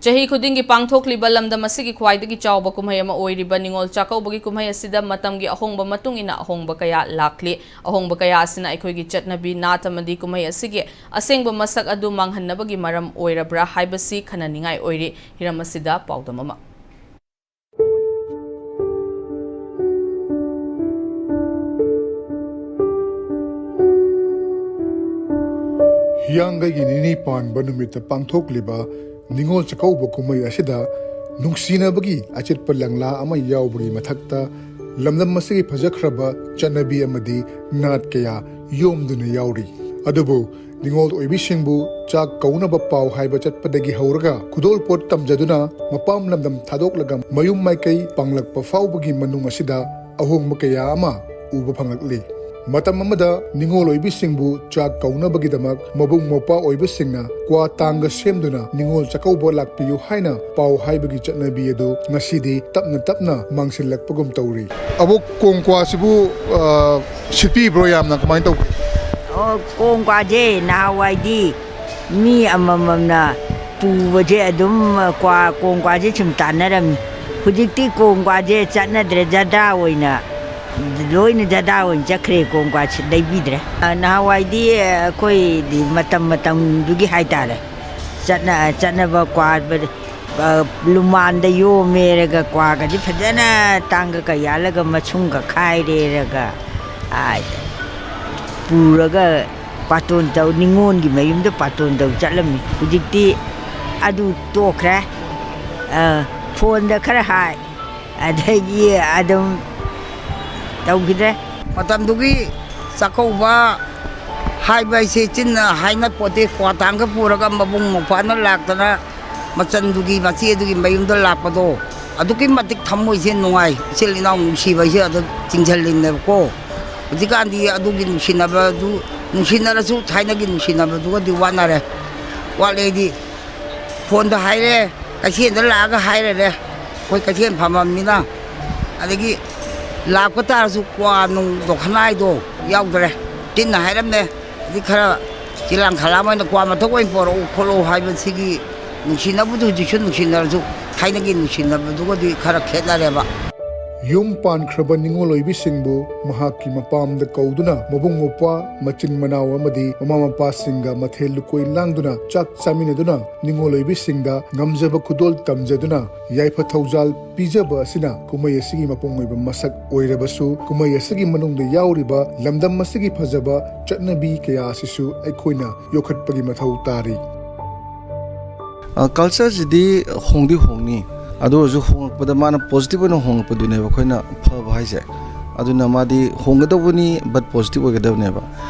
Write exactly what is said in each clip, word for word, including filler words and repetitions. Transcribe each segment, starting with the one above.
ꯆꯍꯤ ꯈꯨꯗꯤꯡꯒꯤ ꯄꯥꯡꯊꯣꯛꯂꯤꯕ ꯂꯝꯗꯝ ꯑꯁꯤꯒꯤ ꯈ꯭ꯋꯥꯏꯗꯒꯤ ꯆꯥꯎꯕ ꯀꯨꯝꯍꯩ ꯑꯃ ꯑꯣꯏꯔꯤꯕ ꯅꯤꯉꯣꯜ ꯆꯥꯛꯀꯧꯕꯒꯤ ꯀꯨꯝꯍꯩ ꯑꯁꯤꯗ ꯃꯇꯝꯒꯤ ꯑꯍꯣꯡꯕ ꯃꯇꯨꯡ ꯏꯟꯅ ꯑꯍꯣꯡꯕ ꯀꯌꯥ ꯂꯥꯛꯂꯤ꯫ ꯑꯍꯣꯡꯕ ꯀꯌꯥ ꯑꯁꯤꯅ ꯑꯩꯈꯣꯏꯒꯤ ꯆꯠꯅꯕꯤ, ꯅꯥꯠ ꯑꯃꯗꯤ ꯀꯨꯝꯍꯩ ꯑꯁꯤꯒꯤ ꯑꯁꯦꯡꯕ ꯃꯁꯛ ꯑꯗꯨ ꯃꯥꯡꯍꯟꯅꯕꯒꯤ ꯃꯔꯝ ꯑꯣꯏꯔꯕ꯭ꯔꯥ ꯍꯥꯏꯕꯁꯤ ꯈꯟꯅꯅꯤꯡꯉꯥꯏ ꯑꯣꯏꯔꯤ꯫ ꯍꯤꯔꯝ ꯑꯁꯤꯗ ꯄꯥꯎꯗꯝ ꯑꯃ꯫ ꯍꯤꯌꯥꯡꯒꯩꯒꯤ ꯅꯤꯅꯤ ꯄꯥꯟꯕ ꯅꯨꯃꯤꯠꯇ ꯄꯥꯡꯊꯣꯛꯂꯤꯕ ꯅꯤꯉꯣꯜ ꯆꯥꯛꯀꯧꯕ ꯀꯨꯝꯍꯩ ꯑꯁꯤꯗ ꯅꯨꯡꯁꯤꯅꯕꯒꯤ ꯑꯆꯦꯠꯄ ꯂꯪꯂꯥ ꯑꯃ ꯌꯥꯎꯕꯒꯤ ꯃꯊꯛꯇ, ꯂꯝꯗꯝ ꯑꯁꯤꯒꯤ ꯐꯖꯈ꯭ꯔꯕ ꯆꯠꯅꯕꯤ ꯑꯃꯗꯤ ꯅꯥꯠ ꯀꯌꯥ ꯌꯣꯝꯗꯨꯅ ꯌꯥꯎꯔꯤ꯫ ꯑꯗꯨꯕꯨ ꯅꯤꯉꯣꯜ ꯑꯣꯏꯕꯤꯁꯤꯡꯕꯨ ꯆꯥꯛ ꯀꯧꯅꯕ ꯄꯥꯎ ꯍꯥꯏꯕ ꯆꯠꯄꯗꯒꯤ ꯍꯧꯔꯒ, ꯈꯨꯗꯣꯜꯄꯣꯠ ꯇꯝꯖꯗꯨꯅ ꯃꯄꯥꯝ ꯂꯝꯗꯝ ꯊꯥꯗꯣꯛꯂꯒ ꯃꯌꯨꯝ ꯃꯥꯏꯀꯩ ꯄꯥꯡꯂꯛꯄ ꯐꯥꯎꯕꯒꯤ ꯃꯅꯨꯡ ꯑꯁꯤꯗ ꯑꯍꯣꯡꯕ ꯀꯌꯥ ꯑꯃ ꯎꯕ ꯐꯪꯂꯛꯂꯤ꯫ ꯃꯇꯝ ꯑꯃꯗ ꯅꯤꯉꯣꯜ ꯑꯣꯏꯕꯤꯁꯤꯡꯕꯨ ꯆꯥꯛ ꯀꯧꯅꯕꯒꯤꯗꯃꯛ ꯃꯕꯨꯡ ꯃꯧꯄ꯭ꯋꯥ ꯑꯣꯏꯕꯁꯤꯡꯅ ꯀ꯭ꯋꯥ ꯇꯥꯡꯒ ꯁꯦꯝꯗꯨꯅ ꯅꯤꯉꯣꯜ ꯆꯥꯛꯀꯧꯕ ꯂꯥꯛꯄꯤꯌꯨ ꯍꯥꯏꯅ ꯄꯥꯎ ꯍꯥꯏꯕꯒꯤ ꯆꯠꯅꯕꯤ ꯑꯗꯨ ꯉꯁꯤꯗꯤ ꯇꯞꯅ ꯇꯞꯅ ꯃꯥꯡꯁꯤꯜꯂꯛꯄꯒꯨꯝ ꯇꯧꯔꯤ꯫ ꯑꯕꯣꯛ, ꯀꯣꯡ ꯀ꯭ꯋꯥꯁꯤꯕꯨ, ꯑ, ꯁꯤꯠꯄꯤꯕ꯭ꯔꯣ ꯌꯥꯝꯅ? ꯀꯃꯥꯏꯅ ꯇꯧꯒꯦ? ꯑꯣ, ꯀꯣꯡ ꯀ꯭ꯋꯥꯁꯦ ꯅꯍꯥꯟꯋꯥꯏꯗꯤ ꯃꯤ ꯑꯃꯃꯝꯅ ꯄꯨꯕꯁꯦ ꯑꯗꯨꯝ ꯀ꯭ꯋꯥ, ꯀꯣꯡ ꯀ꯭ꯋꯥꯁꯦ ꯁꯨꯝ ꯇꯥꯟꯅꯔꯝꯃꯤ꯫ ꯍꯧꯖꯤꯛꯇꯤ ꯀꯣꯡ ꯀ꯭ꯋꯥꯁꯦ ꯆꯠꯅꯗ꯭ꯔꯦ, ꯖꯗꯥ ꯑꯣꯏꯅ, ꯂꯣꯏꯅ ꯖꯗꯥ ꯑꯣꯏꯅ ꯆꯠꯈ꯭ꯔꯦ, ꯀꯣꯡ ꯀ꯭ꯋꯥ ꯁꯤ ꯂꯩꯕꯤꯗ꯭ꯔꯦ꯫ ꯑ, ꯅꯍꯥꯟꯋꯥꯏꯗꯤ ꯑꯩꯈꯣꯏꯗꯤ ꯃꯇꯝ ꯃꯇꯝꯗꯨꯒꯤ ꯍꯥꯏꯇꯥꯔꯦ, ꯆꯠꯅ-, ꯆꯠꯅꯕ ꯀ꯭ꯋꯥ, ꯑ, ꯂꯨꯃꯥꯟꯗ ꯌꯣꯝꯃꯦꯔꯒ ꯀ꯭ꯋꯥꯒꯁꯦ ꯐꯖꯅ ꯇꯥꯡꯒ ꯀ ꯌꯥꯜꯂꯒ ꯃꯁꯨꯡꯒ ꯈꯥꯏꯔꯦꯔꯒ, ꯑ, ꯄꯨꯔꯒ ꯄꯥꯇꯣꯟ ꯇꯧ, ꯅꯤꯉꯣꯜꯒꯤ ꯃꯌꯨꯝꯗ ꯄꯥꯇꯣꯟ ꯇꯧ ꯆꯠꯂꯝꯃꯤ꯫ ꯍꯧꯖꯤꯛꯇꯤ ꯑꯗꯨ ꯇꯣꯛꯈ꯭ꯔꯦ꯫ ꯑ, ꯐꯣꯟꯗ ꯈꯔ ꯍꯥꯏ, ꯑꯗꯒꯤ ꯑꯗꯨꯝ ꯇꯧꯈꯤꯗ꯭ꯔꯦ꯫ ꯃꯇꯝꯗꯨꯒꯤ ꯆꯥꯛꯀꯧꯕ ꯍꯥꯏꯕ ꯍꯥꯏꯁꯦ ꯆꯤꯟꯅ ꯍꯥꯏꯅ ꯄꯣꯠꯇꯦ꯫ ꯀ꯭ꯋꯥ ꯇꯥꯡꯒ ꯄꯨꯔꯒ ꯃꯕꯨꯡ ꯃꯧꯄ꯭ꯋꯥꯅ ꯂꯥꯛꯇꯅ ꯃꯆꯟꯗꯨꯒꯤ, ꯃꯆꯦꯗꯨꯒꯤ ꯃꯌꯨꯝꯗ ꯂꯥꯛꯄꯗꯣ, ꯑꯗꯨꯛꯀꯤ ꯃꯇꯤꯛ ꯊꯃꯣꯏꯁꯦ ꯅꯨꯡꯉꯥꯏ꯫ ꯏꯆꯤꯜ ꯏꯅꯥꯎ ꯅꯨꯡꯁꯤꯕ ꯍꯥꯏꯁꯦ ꯑꯗꯨ ꯆꯤꯡꯁꯤꯜꯂꯤꯅꯦꯕꯀꯣ꯫ ꯍꯧꯖꯤꯛꯀꯥꯟꯗꯤ ꯑꯗꯨꯒꯤ ꯅꯨꯡꯁꯤꯅꯕꯗꯨ, ꯅꯨꯡꯁꯤꯅꯔꯁꯨ ꯊꯥꯏꯅꯒꯤ ꯅꯨꯡꯁꯤꯅꯕꯗꯨꯒꯗꯤ ꯋꯥꯠꯅꯔꯦ꯫ ꯋꯥꯠꯂꯦꯗꯤ ꯐꯣꯟꯗ ꯍꯥꯏꯔꯦ, ꯀꯩꯊꯦꯜꯗ ꯂꯥꯛꯑꯒ ꯍꯥꯏꯔꯔꯦ꯫ ꯑꯩꯈꯣꯏ ꯀꯩꯊꯦꯜ ꯐꯝꯃꯕꯅꯤꯅ꯫ ꯑꯗꯒꯤ ꯂꯥꯛꯄ ꯇꯥꯔꯁꯨ ꯀ꯭ꯋꯥ ꯅꯨꯡ ꯗꯣꯈꯅꯥꯏꯗꯣ ꯌꯥꯎꯗ꯭ꯔꯦ꯫ ꯆꯤꯟꯅ ꯍꯥꯏꯔꯝꯃꯦ꯫ ꯑꯗꯩ ꯈꯔ ꯆꯤꯂꯥꯡ ꯈꯂꯥꯡ ꯑꯣꯏꯅ ꯀ꯭ꯋꯥ ꯃꯊꯛ ꯑꯣꯏꯅ ꯄꯣꯔꯛꯎ ꯈꯣꯠꯂꯨ ꯍꯥꯏꯕꯁꯤꯒꯤ ꯅꯨꯡꯁꯤꯅꯕꯗꯨ ꯍꯧꯖꯤꯛꯁꯨ ꯅꯨꯡꯁꯤꯅꯔꯁꯨ ꯊꯥꯏꯅꯒꯤ ꯅꯨꯡꯁꯤꯅꯕꯗꯨꯒꯗꯤ ꯈꯔ ꯈꯦꯠꯅꯔꯦꯕ꯫ ꯌꯨꯝ ꯄꯥꯟꯈ꯭ꯔꯕ ꯅꯤꯉꯣꯜ ꯑꯣꯏꯕꯤꯁꯤꯡꯕꯨ ꯃꯍꯥꯛꯀꯤ ꯃꯄꯥꯝꯗ ꯀꯧꯗꯨꯅ ꯃꯕꯨꯡ ꯃꯧꯄ꯭ꯋꯥ, ꯃꯆꯤꯟ ꯃꯅꯥꯎ ꯑꯃꯗꯤ ꯃꯃꯥ ꯃꯄꯥꯁꯤꯡꯒ ꯃꯊꯦꯜ ꯂꯨꯀꯣꯏ ꯂꯥꯡꯗꯨꯅ ꯆꯥꯛ ꯆꯥꯃꯤꯟꯅꯗꯨꯅ ꯅꯤꯉꯣꯜ ꯑꯣꯏꯕꯤꯁꯤꯡꯗ ꯉꯝꯖꯕ ꯈꯨꯗꯣꯜ ꯇꯝꯖꯗꯨꯅ ꯌꯥꯏꯐ ꯊꯧꯖꯥꯜ ꯄꯤꯖꯕ ꯑꯁꯤꯅ ꯀꯨꯝꯍꯩ ꯑꯁꯤꯒꯤ ꯃꯄꯨꯡ ꯑꯣꯏꯕ ꯃꯁꯛ ꯑꯣꯏꯔꯕꯁꯨ, ꯀꯨꯝꯍꯩ ꯑꯁꯤꯒꯤ ꯃꯅꯨꯡꯗ ꯌꯥꯎꯔꯤꯕ ꯂꯝꯗꯝ ꯑꯁꯤꯒꯤ ꯐꯖꯕ ꯆꯠꯅꯕꯤ ꯀꯌꯥ ꯑꯁꯤꯁꯨ ꯑꯩꯈꯣꯏꯅ ꯌꯣꯛꯈꯠꯄꯒꯤ ꯃꯊꯧ ꯇꯥꯔꯤ꯫ ꯀꯜꯆꯔꯁꯤꯗꯤ ꯍꯣꯡꯗꯤ ꯍꯣꯡꯅꯤ, ꯑꯗꯨ ꯑꯣꯏꯔꯁꯨ ꯍꯣꯡꯉꯛꯄꯗ ꯃꯥꯅ ꯄꯣꯖꯤꯇꯤꯚ ꯑꯣꯏꯅ ꯍꯣꯡꯉꯛꯄꯗꯨꯅꯦꯕ ꯑꯩꯈꯣꯏꯅ ꯐꯕ ꯍꯥꯏꯁꯦ꯫ ꯑꯗꯨꯅ ꯃꯥꯗꯤ ꯍꯣꯡꯒꯗꯧꯕꯅꯤ, ꯕꯠ ꯄꯣꯖꯤꯇꯤꯚ ꯑꯣꯏꯒꯗꯕꯅꯦꯕ꯫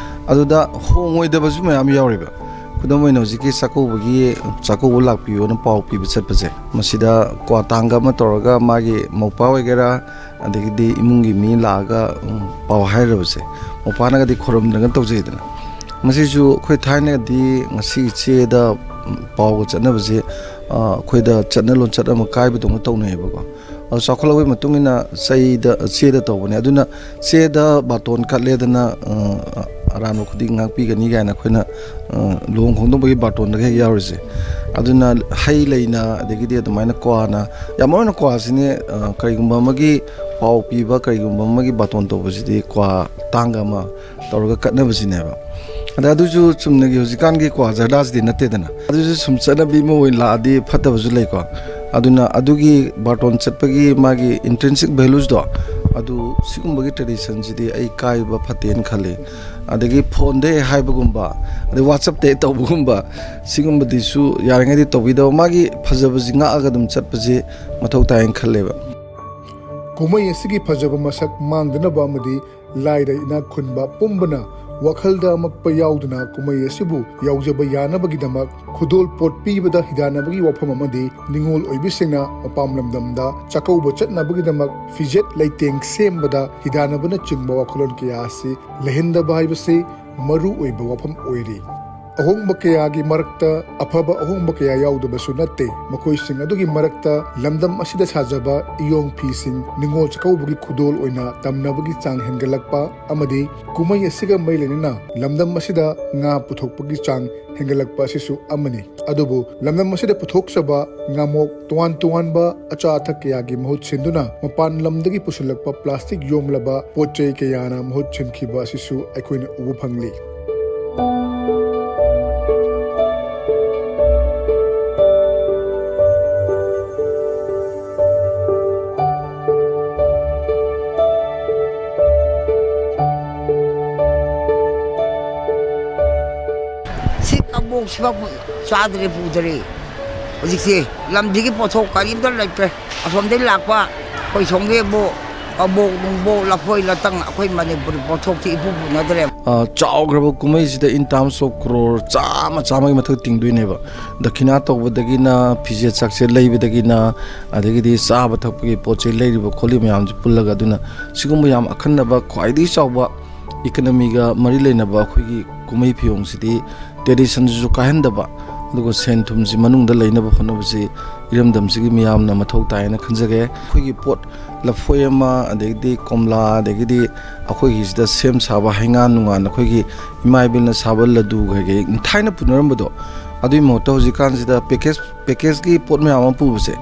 ꯑꯗꯨꯗ ꯍꯣꯡꯉꯣꯏꯗꯕꯁꯨ ꯃꯌꯥꯝ ꯌꯥꯎꯔꯤꯕ꯫ ꯈꯨꯗꯝ ꯑꯣꯏꯅ ꯍꯧꯖꯤꯛꯀꯤ ꯆꯥꯛꯀꯧꯕꯒꯤ, ꯆꯥꯛꯀꯧꯕ ꯂꯥꯛꯄꯤꯌꯣꯅ ꯄꯥꯎ ꯄꯤꯕ ꯆꯠꯄꯁꯦ, ꯃꯁꯤꯗ ꯀ꯭ꯋꯥ ꯇꯥꯡꯒ ꯑꯃ ꯇꯧꯔꯒ ꯃꯥꯒꯤ ꯃꯧꯄꯥ ꯑꯣꯏꯒꯦꯔꯥ, ꯑꯗꯒꯤꯗꯤ ꯏꯃꯨꯡꯒꯤ ꯃꯤ ꯂꯥꯛꯑꯒ, ꯎꯝ, ꯄꯥꯎ ꯍꯥꯏꯔꯕꯁꯦ, ꯃꯧꯄꯥꯅꯒꯗꯤ ꯈꯨꯔꯨꯝꯗꯅ ꯇꯧꯖꯩꯗꯅ꯫ ꯃꯁꯤꯁꯨ ꯑꯩꯈꯣꯏ ꯊꯥꯏꯅꯗꯤ ꯉꯁꯤ ꯆꯦꯗ, ꯎꯝ, ꯄꯥꯎꯒ ꯆꯠꯅꯕꯁꯦ, ꯑ, ꯑꯩꯈꯣꯏꯗ ꯆꯠꯅ ꯂꯣꯟꯆꯠ ꯑꯃ ꯀꯥꯏꯕꯗꯧꯅ ꯇꯧꯅꯩꯌꯦꯕꯀꯣ꯫ ꯑꯗꯣ ꯆꯥꯎꯈꯠꯂꯛꯄꯒꯤ ꯃꯇꯨꯡ ꯏꯟꯅ ꯆꯩꯗ, ꯆꯦꯗ ꯇꯧꯕꯅꯦ꯫ ꯑꯗꯨꯅ ꯆꯦꯗ ꯕꯥꯇꯣꯟ ꯀꯠꯂꯦꯗꯅ, ꯑ, ꯑꯔꯥꯟꯕ ꯈꯨꯗꯤꯡ ꯉꯥꯛꯄꯤꯒꯅꯤ ꯀꯥꯏꯅ ꯑꯩꯈꯣꯏꯅ, ꯑ, ꯂꯨꯍꯣꯡ ꯈꯣꯡꯗꯣꯡꯕꯒꯤ ꯕꯥꯇꯣꯟꯗꯒ ꯍꯦꯛ ꯌꯥꯎꯔꯤꯁꯦ꯫ ꯑꯗꯨꯅ ꯍꯩ ꯂꯩꯅ, ꯑꯗꯒꯤꯗꯤ ꯑꯗꯨꯃꯥꯏꯅ ꯀ꯭ꯋꯥꯅ, ꯌꯥꯝ ꯃꯔꯨ ꯑꯣꯏꯅ ꯀ꯭ꯋꯥꯁꯤꯅꯦ, ꯑ, ꯀꯔꯤꯒꯨꯝꯕ ꯑꯃꯒꯤ ꯄꯥꯎ ꯄꯤꯕ, ꯀꯔꯤꯒꯨꯝꯕ ꯑꯃꯒꯤ ꯕꯥꯇꯣꯟ ꯇꯧꯕꯁꯤꯗꯤ ꯀ꯭ꯋꯥ ꯇꯥꯡꯒ ꯑꯃ ꯇꯧꯔꯒ ꯀꯠꯅꯕꯁꯤꯅꯦꯕ꯫ ꯑꯗ ꯑꯗꯨꯁꯨ ꯆꯨꯝꯅꯒꯤ ꯍꯧꯖꯤꯛꯀꯥꯟꯒꯤ ꯀ꯭ꯋꯥ ꯖꯔꯗꯥꯁꯤꯗꯤ ꯅꯠꯇꯦꯗꯅ꯫ ꯑꯗꯨꯁꯨ ꯁꯨꯝ ꯆꯠꯅꯕꯤ ꯑꯃ ꯑꯣꯏꯅ ꯂꯥꯛꯑꯗꯤ ꯐꯠꯇꯕꯁꯨ ꯂꯩꯀꯣ꯫ ꯑꯗꯨꯅ ꯑꯗꯨꯒꯤ ꯕꯥꯔꯇꯣꯟ ꯆꯠꯄꯒꯤ ꯃꯥꯒꯤ intrinsic valuesꯗꯣ, ꯑꯗꯨ ꯁꯤꯒꯨꯝꯕꯒꯤ traditionꯁꯤꯗꯤ ꯑꯩ ꯀꯥꯏꯕ ꯐꯠꯇꯦꯅ ꯈꯜꯂꯤ꯫ ꯑꯗꯒꯤ phoneꯗ ꯍꯥꯏꯕꯒꯨꯝꯕ, ꯑꯗꯩ WhatsAppꯇ ꯇꯧꯕꯒꯨꯝꯕ, ꯁꯤꯒꯨꯝꯕꯗꯤꯁꯨ ꯌꯥꯔꯤꯉꯩꯗꯤ ꯇꯧꯕꯤꯗꯕ, ꯃꯥꯒꯤ ꯐꯖꯕꯁꯤ ꯉꯥꯛꯑꯒ ꯑꯗꯨꯝ ꯆꯠꯄꯁꯦ ꯃꯊꯧ ꯇꯥꯏꯅ ꯈꯜꯂꯦꯕ꯫ ꯀꯨꯝꯍꯩ ꯑꯁꯤꯒꯤ ꯐꯖꯕ ꯃꯁꯛ ꯃꯥꯡꯗꯅꯕ ꯑꯃꯗꯤ ꯂꯥꯏꯔ ꯏꯅꯥꯛ ꯈꯨꯟꯕ ꯄꯨꯝꯕꯅ ꯋꯥꯈꯜꯗ ꯑꯃꯛꯄ ꯌꯥꯎꯗꯨꯅ ꯀꯨꯝꯍꯩ ꯑꯁꯤꯕꯨ ꯌꯥꯎꯖꯕ ꯌꯥꯅꯕꯒꯤꯗꯃꯛ ꯈꯨꯗꯣꯜ ꯄꯣꯠ ꯄꯤꯕꯗ ꯍꯤꯗꯥꯟꯅꯕꯒꯤ ꯋꯥꯐꯝ ꯑꯃꯗꯤ ꯅꯤꯉꯣꯜ ꯑꯣꯏꯕꯤꯁꯤꯡꯅ ꯃꯄꯥꯝ ꯂꯝꯗꯝꯗ ꯆꯥꯛꯀꯧꯕ ꯆꯠꯅꯕꯒꯤꯗꯃꯛ ꯐꯤꯖꯦꯠ ꯂꯩꯇꯦꯡ ꯁꯦꯝꯕꯗ ꯍꯤꯗꯥꯟꯅꯕꯅꯆꯤꯡꯕ ꯋꯥꯈꯜꯂꯣꯟ ꯀꯌꯥ ꯑꯁꯤ ꯂꯩꯍꯟꯗꯕ ꯍꯥꯏꯕꯁꯤ ꯃꯔꯨ ꯑꯣꯏꯕ ꯋꯥꯐꯝ ꯑꯣꯏꯔꯤ꯫ ꯑꯍꯣꯡꯕ ꯀꯌꯥꯒꯤ ꯃꯔꯛꯇ ꯑꯐꯕ ꯑꯍꯣꯡꯕ ꯀꯌꯥ ꯌꯥꯎꯗꯕꯁꯨ ꯅꯠꯇꯦ꯫ ꯃꯈꯣꯏꯁꯤꯡ ꯑꯗꯨꯒꯤ ꯃꯔꯛꯇ ꯂꯝꯗꯝ ꯑꯁꯤꯗ ꯁꯥꯖꯕ ꯏꯌꯣꯡ ꯐꯤꯁꯤꯡ ꯅꯤꯉꯣꯜ ꯆꯥꯛꯀꯧꯕꯒꯤ ꯈꯨꯗꯣꯜ ꯑꯣꯏꯅ ꯇꯝꯅꯕꯒꯤ ꯆꯥꯡ ꯍꯦꯟꯒꯠꯂꯛꯄ ꯑꯃꯗꯤ ꯀꯨꯝꯍꯩ ꯑꯁꯤꯒ ꯃꯔꯤ ꯂꯩꯅꯅ ꯂꯝꯗꯝ ꯑꯁꯤꯗ ꯉꯥ ꯄꯨꯊꯣꯛꯄꯒꯤ ꯆꯥꯡ ꯍꯦꯟꯒꯠꯂꯛꯄ ꯑꯁꯤꯁꯨ ꯑꯃꯅꯤ꯫ ꯑꯗꯨꯕꯨ ꯂꯝꯗꯝ ꯑꯁꯤꯗ ꯄꯨꯊꯣꯛꯆꯕ ꯉꯥꯃꯣꯛ ꯇꯣꯉꯥꯟ ꯇꯣꯉꯥꯟꯕ ꯑꯆꯥ ꯑꯊꯛ ꯀꯌꯥꯒꯤ ꯃꯍꯨꯠ ꯁꯤꯟꯗꯨꯅ ꯃꯄꯥꯟ ꯂꯝꯗꯒꯤ ꯄꯨꯁꯤꯜꯂꯛꯄ ꯄ꯭ꯂꯥꯁꯇꯤꯛ ꯌꯣꯝꯂꯕ ꯄꯣꯠ ꯆꯩ ꯀꯌꯥꯅ ꯃꯍꯨꯠ ꯁꯤꯟꯈꯤꯕ ꯑꯁꯤꯁꯨ ꯑꯩꯈꯣꯏꯅ ꯎꯕ ꯐꯪꯂꯤ꯫ ꯁꯤ ꯀꯕꯣꯛꯁꯤꯐꯥꯎ ꯆꯥꯗ꯭ꯔꯦ, ꯄꯨꯗ꯭ꯔꯦ꯫ ꯍꯧꯖꯤꯛꯁꯦ ꯂꯝꯁꯤꯒꯤ ꯄꯣꯠꯊꯣꯛ ꯀꯔꯤꯝꯇ ꯂꯩꯇ꯭ꯔꯦ꯫ ꯑꯁꯣꯝꯗꯒꯤ ꯂꯥꯛꯄ ꯑꯩꯈꯣꯏ ꯁꯣꯝꯒꯤꯕꯨ ꯀꯕꯣꯛ ꯅꯨꯡꯕꯣꯛ ꯂꯐꯣꯏ ꯂꯇꯪ ꯑꯩꯈꯣꯏ ꯃꯅꯤꯄꯨꯔꯤ ꯄꯣꯠꯊꯣꯛꯁꯤ ꯏꯄꯨ ꯄꯨꯅꯗ꯭ꯔꯦ꯫ ꯑ, ꯆꯥꯎꯈ꯭ꯔꯕ ꯀꯨꯝꯍꯩꯁꯤꯗ in terms of crore ꯆꯥꯝꯃ, ꯆꯥꯝꯃꯒꯤ ꯃꯊꯛ ꯇꯤꯡꯗꯣꯏꯅꯦꯕ꯫ ꯗꯈꯤꯅꯥ ꯇꯧꯕꯗꯒꯤꯅ, ꯐꯤꯖꯦꯠ ꯆꯥꯛꯁꯦꯠ ꯂꯩꯕꯗꯒꯤꯅ, ꯑꯗꯒꯤꯗꯤ ꯆꯥꯕ ꯊꯛꯄꯒꯤ ꯄꯣꯠ ꯆꯩ ꯂꯩꯔꯤꯕ ꯈꯣꯠꯂꯤꯕ ꯃꯌꯥꯝꯁꯤ ꯄꯨꯜꯂꯒ, ꯑꯗꯨꯅ ꯁꯤꯒꯨꯝꯕ ꯌꯥꯝ ꯑꯈꯟꯅꯕ, ꯈ꯭ꯋꯥꯏꯗꯒꯤ ꯆꯥꯎꯕ economy ꯒ ꯃꯔꯤ ꯂꯩꯅꯕ ꯑꯩꯈꯣꯏꯒꯤ ꯀꯨꯝꯍꯩ ꯐꯤꯌꯣꯡꯁꯤꯗꯤ tradition ꯁꯤꯁꯨ ꯀꯥꯏꯍꯟꯗꯕ, ꯑꯗꯨꯒ ꯁꯦꯟ ꯊꯨꯝꯁꯤ ꯃꯅꯨꯡꯗ ꯂꯩꯅꯕ ꯍꯣꯠꯅꯕꯁꯤ ꯏꯔꯝꯗꯝꯁꯤꯒꯤ ꯃꯤꯌꯥꯝꯅ ꯃꯊꯧ ꯇꯥꯏ ꯍꯥꯏꯅ ꯈꯟꯖꯒꯦ꯫ ꯑꯩꯈꯣꯏꯒꯤ ꯄꯣꯠ, ꯂꯐꯣꯏ ꯑꯃ, ꯑꯗꯒꯤꯗꯤ ꯀꯣꯝꯂꯥ, ꯑꯗꯒꯤꯗꯤ ꯑꯩꯈꯣꯏꯒꯤ ꯁꯤꯗ ꯁꯦꯝ ꯁꯥꯕ ꯍꯩꯉꯥꯟ ꯅꯨꯡꯉꯥꯟ, ꯑꯩꯈꯣꯏꯒꯤ ꯏꯃꯥ ꯏꯕꯦꯜꯅ ꯁꯥꯕ ꯂꯗꯨ ꯀꯩꯀꯩ ꯊꯥꯏꯅ ꯄꯨꯅꯔꯝꯕꯗꯣ, ꯑꯗꯨꯒꯤ ꯃꯍꯨꯠꯇ ꯍꯧꯖꯤꯛꯀꯥꯟꯁꯤꯗ package, package ꯀꯤ ꯄꯣꯠ ꯃꯌꯥꯝ ꯑꯃ ꯄꯨꯕꯁꯦ,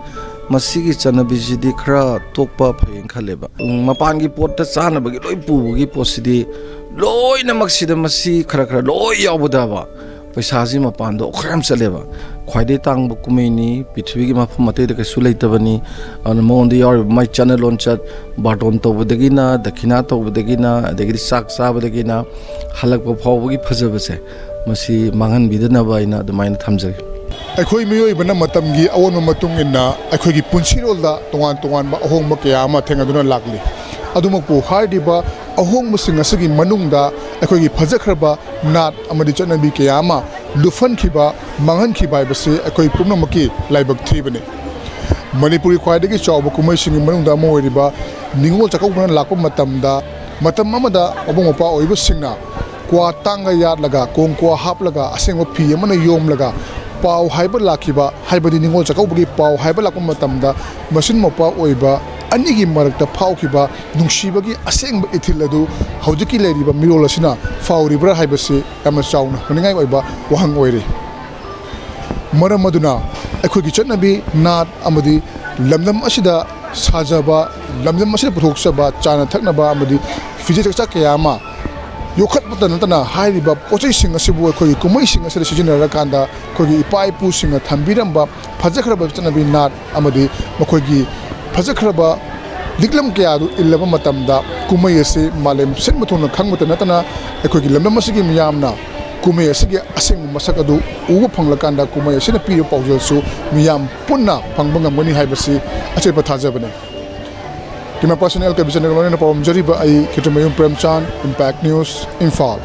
ꯃꯁꯤꯒꯤ ꯆꯠꯅꯕꯤꯁꯤꯗꯤ ꯈꯔ ꯇꯣꯛꯄ ꯐꯩꯌꯦꯅ ꯈꯜꯂꯦꯕ꯫ ꯎꯝ, ꯃꯄꯥꯟꯒꯤ ꯄꯣꯠꯇ ꯆꯥꯅꯕꯒꯤ ꯂꯣꯏ ꯄꯨꯕꯒꯤ ꯄꯣꯠꯁꯤꯗꯤ ꯂꯣꯏꯅꯃꯛꯁꯤꯗ ꯃꯁꯤ ꯈꯔ ꯈꯔ ꯂꯣꯏ ꯌꯥꯎꯕꯗꯕ ꯄꯩꯁꯥꯁꯤ ꯃꯄꯥꯟꯗ ꯑꯣꯈꯥꯛ ꯌꯥꯝ ꯆꯠꯂꯦꯕ꯫ ꯈ꯭ꯋꯥꯏꯗꯩ ꯇꯥꯡꯕ ꯀꯨꯝꯍꯩꯅꯤ, ꯄ꯭ꯔꯤꯊꯤꯕꯤꯒꯤ ꯃꯐꯝ ꯑꯇꯩꯗ ꯀꯩꯁꯨ ꯂꯩꯇꯕꯅꯤ꯫ ꯑꯗꯨꯅ ꯃꯉꯣꯟꯗ ꯌꯥꯎꯔꯤꯕ ꯃꯥꯏ ꯆꯠꯅ ꯂꯣꯟꯆꯠ, ꯕꯥꯔꯇꯣꯟ ꯇꯧꯕꯗꯒꯤꯅ, ꯗꯈꯤꯅꯥ ꯇꯧꯕꯗꯒꯤꯅ, ꯑꯗꯒꯤꯗꯤ ꯆꯥꯛ ꯆꯥꯕꯗꯒꯤꯅ ꯍꯜꯂꯛꯄ ꯐꯥꯎꯕꯒꯤ ꯐꯖꯕꯁꯦ, ꯃꯁꯤ ꯃꯥꯡꯍꯟꯕꯤꯗꯅꯕ ꯑꯩꯅ ꯑꯗꯨꯃꯥꯏꯅ ꯊꯝꯖꯒꯦ꯫ ꯑꯩꯈꯣꯏ ꯃꯤꯑꯣꯏꯕꯅ ꯃꯇꯝꯒꯤ ꯑꯑꯣꯟꯕ ꯃꯇꯨꯡ ꯏꯟꯅ ꯑꯩꯈꯣꯏꯒꯤ ꯄꯨꯟꯁꯤꯔꯣꯜꯗ ꯇꯣꯉꯥꯟ ꯇꯣꯉꯥꯟꯕ ꯑꯍꯣꯡꯕ ꯀꯌꯥ ꯑꯃ ꯊꯦꯡꯅꯗꯨꯅ ꯂꯥꯛꯂꯤ꯫ ꯑꯗꯨꯃꯛꯄꯨ ꯍꯥꯏꯔꯤꯕ ꯑꯍꯣꯡꯕꯁꯤꯡ ꯑꯁꯤꯒꯤ ꯃꯅꯨꯡꯗ ꯑꯩꯈꯣꯏꯒꯤ ꯐꯖꯈ꯭ꯔꯕ ꯅꯥꯠ ꯑꯃꯗꯤ ꯆꯠꯅꯕꯤ ꯀꯌꯥ ꯑꯃ ꯂꯨꯞꯍꯟꯈꯤꯕ, ꯃꯥꯡꯍꯟꯈꯤꯕ ꯍꯥꯏꯕꯁꯤ ꯑꯩꯈꯣꯏ ꯄꯨꯝꯅꯃꯛꯀꯤ ꯂꯥꯏꯕꯛ ꯊꯤꯕꯅꯤ꯫ ꯃꯅꯤꯄꯨꯔꯒꯤ ꯈ꯭ꯋꯥꯏꯗꯒꯤ ꯆꯥꯎꯕ ꯀꯨꯝꯍꯩꯁꯤꯡꯒꯤ ꯃꯅꯨꯡꯗ ꯑꯃ ꯑꯣꯏꯔꯤꯕ ꯅꯤꯉꯣꯜ ꯆꯥꯛꯀꯧꯕꯅ ꯂꯥꯛꯄ ꯃꯇꯝꯗ, ꯃꯇꯝ ꯑꯃꯗ ꯃꯕꯨꯡ ꯃꯧꯄ꯭ꯋꯥ ꯑꯣꯏꯕꯁꯤꯡꯅ ꯀ꯭ꯋꯥ ꯇꯥꯡꯒ ꯌꯥꯠꯂꯒ, ꯀꯣꯡ ꯀ꯭ꯋꯥ ꯍꯥꯞꯂꯒ, ꯑꯁꯦꯡꯕ ꯐꯤ ꯑꯃꯅ ꯌꯣꯝꯂꯒ ꯄꯥꯎ ꯍꯥꯏꯕ ꯂꯥꯛꯈꯤꯕ, ꯍꯥꯏꯕꯗꯤ ꯅꯤꯉꯣꯜ ꯆꯥꯛꯀꯧꯕꯒꯤ ꯄꯥꯎ ꯍꯥꯏꯕ ꯂꯥꯛꯄ ꯃꯇꯝꯗ ꯃꯆꯤꯟ ꯃꯧꯄ꯭ꯋꯥ ꯑꯣꯏꯕ ꯑꯅꯤꯒꯤ ꯃꯔꯛꯇ ꯐꯥꯎꯈꯤꯕ ꯅꯨꯡꯁꯤꯕꯒꯤ ꯑꯁꯦꯡꯕ ꯏꯊꯤꯜ ꯑꯗꯨ ꯍꯧꯖꯤꯛꯀꯤ ꯂꯩꯔꯤꯕ ꯃꯤꯔꯣꯜ ꯑꯁꯤꯅ ꯐꯥꯎꯔꯤꯕ꯭ꯔꯥ ꯍꯥꯏꯕꯁꯤ ꯌꯥꯝꯅ ꯆꯥꯎꯅ ꯍꯪꯅꯤꯡꯉꯥꯏ ꯑꯣꯏꯕ ꯋꯥꯍꯪ ꯑꯣꯏꯔꯤ꯫ ꯃꯔꯝ ꯑꯗꯨꯅ ꯑꯩꯈꯣꯏꯒꯤ ꯆꯠꯅꯕꯤ, ꯅꯥꯠ ꯑꯃꯗꯤ ꯂꯝꯗꯝ ꯑꯁꯤꯗ ꯁꯥꯖꯕ, ꯂꯝꯗꯝ ꯑꯁꯤꯗ ꯄꯨꯊꯣꯛꯆꯕ ꯆꯥꯅ ꯊꯛꯅꯕ ꯑꯃꯗꯤ ꯐꯤꯖꯦꯠ ꯆꯥꯛꯆꯥ ꯀꯌꯥ ꯑꯃ ꯌꯣꯛꯈꯠꯄꯇ ꯅꯠꯇꯅ, ꯍꯥꯏꯔꯤꯕ ꯄꯣꯠꯆꯩꯁꯤꯡ ꯑꯁꯤꯕꯨ ꯑꯩꯈꯣꯏꯒꯤ ꯀꯨꯝꯍꯩꯁꯤꯡ ꯑꯁꯤꯗ ꯁꯤꯖꯤꯟꯅꯔꯀꯥꯟꯗ ꯑꯩꯈꯣꯏꯒꯤ ꯏꯄꯥ ꯏꯄꯨꯁꯤꯡꯅ ꯊꯝꯕꯤꯔꯝꯕ ꯐꯖꯈ꯭ꯔꯕ ꯆꯠꯅꯕꯤ, ꯅꯥꯠ ꯑꯃꯗꯤ ꯃꯈꯣꯏꯒꯤ ꯐꯖꯈ꯭ꯔꯕ ꯂꯤꯛꯂꯝ ꯀꯌꯥ ꯑꯗꯨ ꯏꯜꯂꯕ ꯃꯇꯝꯗ, ꯀꯨꯝꯍꯩ ꯑꯁꯤ ꯃꯥꯂꯦꯝ ꯁꯤꯟꯕ ꯊꯨꯡꯅ ꯈꯪꯕꯇ ꯅꯠꯇꯅ, ꯑꯩꯈꯣꯏꯒꯤ ꯂꯝꯗꯝ ꯑꯁꯤꯒꯤ ꯃꯤꯌꯥꯝꯅ ꯀꯨꯝꯍꯩ ꯑꯁꯤꯒꯤ ꯑꯁꯦꯡꯕ ꯃꯁꯛ ꯑꯗꯨ ꯎꯕ ꯐꯪꯂꯀꯥꯟꯗ, ꯀꯨꯝꯍꯩ ꯑꯁꯤꯅ ꯄꯤꯔꯤꯕ ꯄꯥꯎꯖꯦꯜꯁꯨ ꯃꯤꯌꯥꯝ ꯄꯨꯟꯅ ꯐꯪꯕ ꯉꯝꯒꯅꯤ ꯍꯥꯏꯕꯁꯤ ꯑꯆꯦꯠꯄ ꯊꯥꯖꯕꯅꯤ꯫ ꯀꯦꯃꯦꯔꯥ ꯄꯥꯔꯁꯟ ꯑꯦꯜ ꯀꯕꯤꯆꯟꯗ꯭ꯔꯒ ꯂꯣꯏꯅꯅ ꯄꯥꯎꯔꯝꯖꯔꯤꯕ ꯑꯩ ꯈꯦꯇ꯭ꯔꯤꯃꯌꯨꯝ ꯄ꯭ꯔꯦꯝꯆꯥꯟ, Impact News, ꯏꯝꯐꯥꯜ꯫